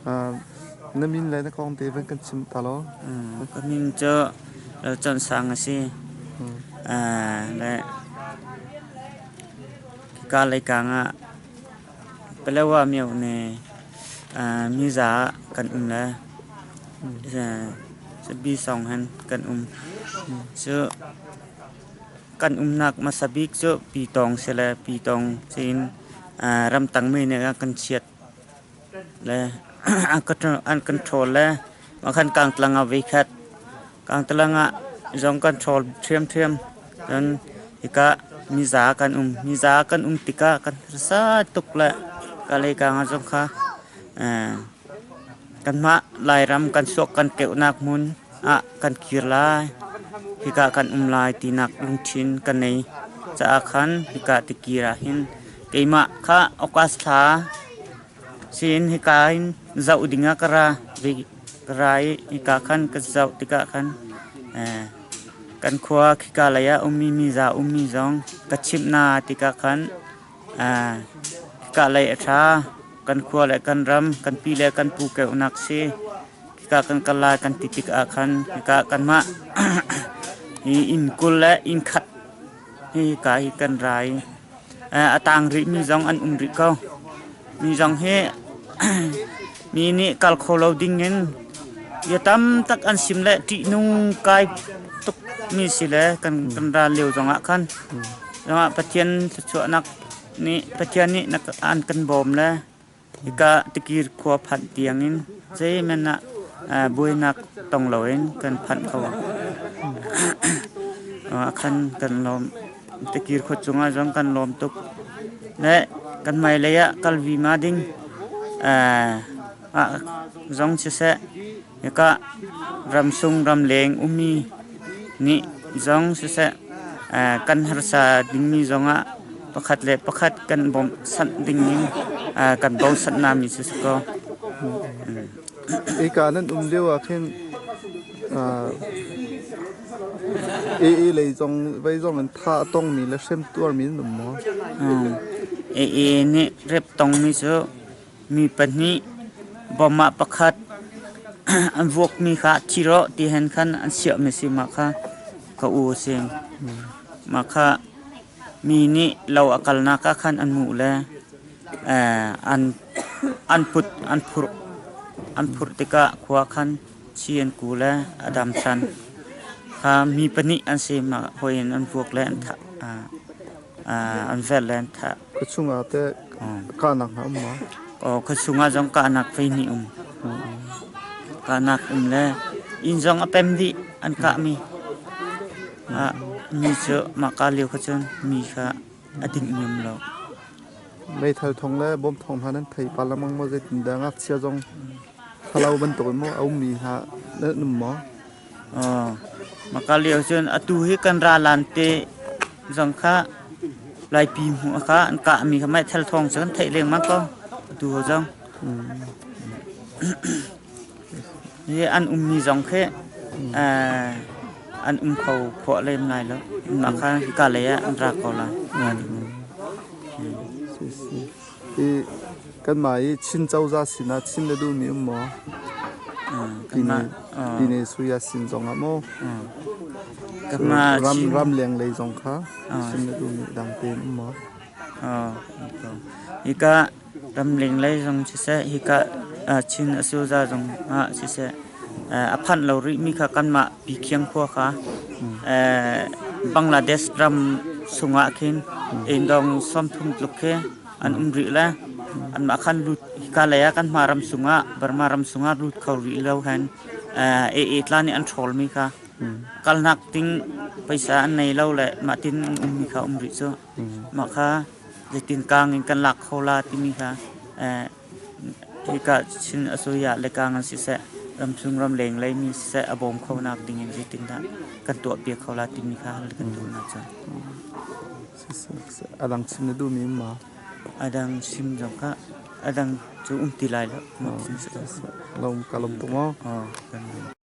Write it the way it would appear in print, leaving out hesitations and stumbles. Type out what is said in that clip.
Na min le na kong te van kan chim ta law. Ka min cu Lalcon Sang a si. Le hika leikang ah Palawa myo ne miza ah kan um le Sabi song hen kan um. Cu kan umnak hmasa bik cu Pitong si le Pitong cin ramtang mi nih an kan chiat le an kan ṭhawl le khan kangtlang ah voikhat kangtlang ah zong kan ṭhawl ṭhiamṭhiam. Cun hika miza kan um. Miza kan um tikah kan harsa tuk le kalay-kang ah zong kha kanmah Lairam kan suak kan keuhnak hmun ah kan kir lai. Hika kan um lai tinak lungthin ka nei caah khan hika tikir ah hin keimah kha August thla sin hika hin zoh ding ah ka ra. Ka ra i hika khan ka zoh tikah khan kan khua khika lei ah ummi miza ummi zong ka chimh hna tikah khan khika lei a ṭha. Kan khua le kan ram, kan pi le kan pu keuhnak si. Hika kan kal lai kan ti tikah khan hika kanmah hi inn 20 le inn khat hi hika hi kan ra i a tang rihmi zong an um rih ko. Mi zong hi mi nih kal kho lo ding in bia tam tak an sim le ṭihnung kai tuk mi si le kan kan ral lio zongah khan zongah Pathian thluachuahnak nih Pathian nih an kan bawm le Hika Tikir khua phanh tiangin zeihmanh ah buainak tong loin kan phanh kho. Khan kan lawm. Tikir khua cungah zong kan lawm tuk. Le kan hmailei ah kal vima ding zong siseh, hika ramsung ramleng ummi nih zong siseh, kan harsa dingmi zongah pakhat le pakhat kan bawmhsanh ding in kan bochan hna mi cu si ko. Hika nan um lio ah khin AA lei zong vei zong in tha a tongmi le hrem tuarmi nan um maw? AA nih rep tongmi cu mi pahnih bom ah pakhat an vuakmi kha thi rawh ti hen khan an siahmi si mah kha ka u a si. Mah kha Mi nih lo a kalnak ah khan an hmuh le an put an phurh. An phurh tikah khua khan chi an ku le a dam ṭhan. Kha mi pahnih an si. Mah hawi in an vuak le an thah. An velh le an thah. Khuachung ah teh kahnak hna um maw? Aw, khuachung ah zong kahnak hleihnih um. Kahnak um le inn zong a pem dih an kahmi. Mi cu mahka lio kha cun mi kha a ding ngam lo. Meithal thawng le bom thawng hna nan thei pah lengmang maw? Zeitindah ngakchia zong thalo bantuk in maw a ummi hna nan um maw? Mahka lio cun atu hi kan ra lan te zong kha Laipi hmuh kha an kahmi kha meithal thawng cu kan theih lengmang ko atu ho zong. Hi an ummi zong khi an um kho khawh lem lai lo. Mah kha hika lei ah an ra ko lai. I kanmah i Chin cozah sinah Chin na duhmi um maw? Pine Suya sin zong ah maw? Kanmah Ram ramleng lei zong kha Chin na duhmi dang tein um maw? Hika Ramleng lei zong siseh, hika Chin Asuza zong ah siseh, a phanh lo rihmi kha kanmah Pikhiang khua kha Bangladesh ram chungah khin inndong 30 tluk khi an um rih le anmah khan lut hika lei ah kanmah ram chungah Burma ram chungah lut kho rih lo hen AA tla nih an ṭhawlmi kha kalnak ding paisa an nei lo le mah tin an ummi kha um rih cu. Mah kha zeitin kang in kan lak kho la timi kha hika Chin Asuya le kang an siseh ramchung ramleng lei mi siseh a bawm kho nak ding in zeitindah kan tuah piak kho la timi kha hal kan duh na cu. Adang chim na duhmi um ma? Adang chim zong kha adang cu um ti lai lo. Lom ka lom tuk maw? Kan lom.